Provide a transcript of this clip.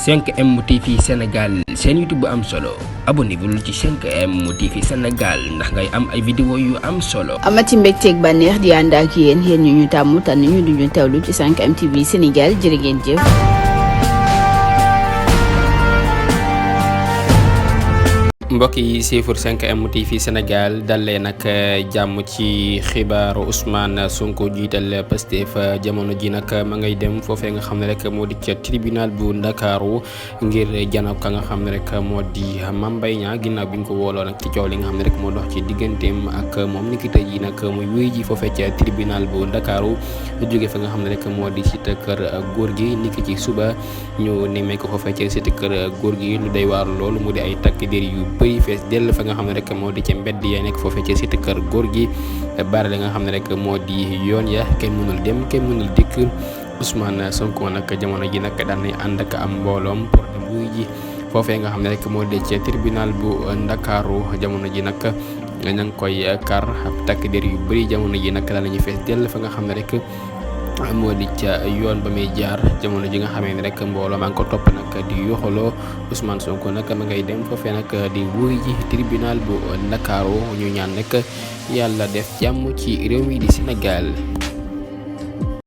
5M TV Sénégal seen YouTube bu am solo abonnez-vous ci 5M TV Sénégal ndax ngay am ay vidéo yu am solo. amati mbégteeg bànneex di ànd ak yéen ñu tàmm tànn ñu duñu teewlu ci 5M TV Sénégal jërë ngeen jëf. mbokk yi siifur 5M TV Sénégal dalee nag jàmm ci xibaaru Ousmane Sonko jiital Pastef jamono ji nag ma ngay dem foofee nga xam ne rek moo di ca tribunal bu Ndakaaru ngir janook ka nga xam ne rek moo di Mame Mbaye Niang ginnaaw bi ñu ko wooloo nag ci coow li nga xam ne rek moo dox ci digganteem ak moom ni ki tey ji nag muy wuy ji foofee ca tribunal bu Ndakaaru jóge fa nga xam ne rek moo di cité kër góor gi ni ki ci suba ñu nemmee ko foofee ca cité kër góor gi lu day waar loolu mu di ay takk der yu bëri fees dell fa nga xam ne rek moo di ca mbedd ya nekk foofee ca cité kër góor gi baare la nga xam ne rek moo di yoon ya kenn mënul dem kenn mënul dikk. Ousmane Sonko nag jamono ji nag daan nañ ànd ak am mbooloom pour dem wuy ji foofee nga xam ne rek moo di ca tribunal bu Ndakaaru jamono ji nag ña ngi koy kar ab takk der yu bëri jamono ji nag daan nañu fees dell fa nga xam ne rek moo di ca yoon ba muy jaar jamono ji nga xamee ne rek mbooloo maa ngi ko topp nag di yoxaloo Ousmane Sonko nag ma ngay dem foofee nag di wuy ji tribunal bu Ndakaaru ñu ñaan nag yàlla def jàmm ci réew mi di Sénégal.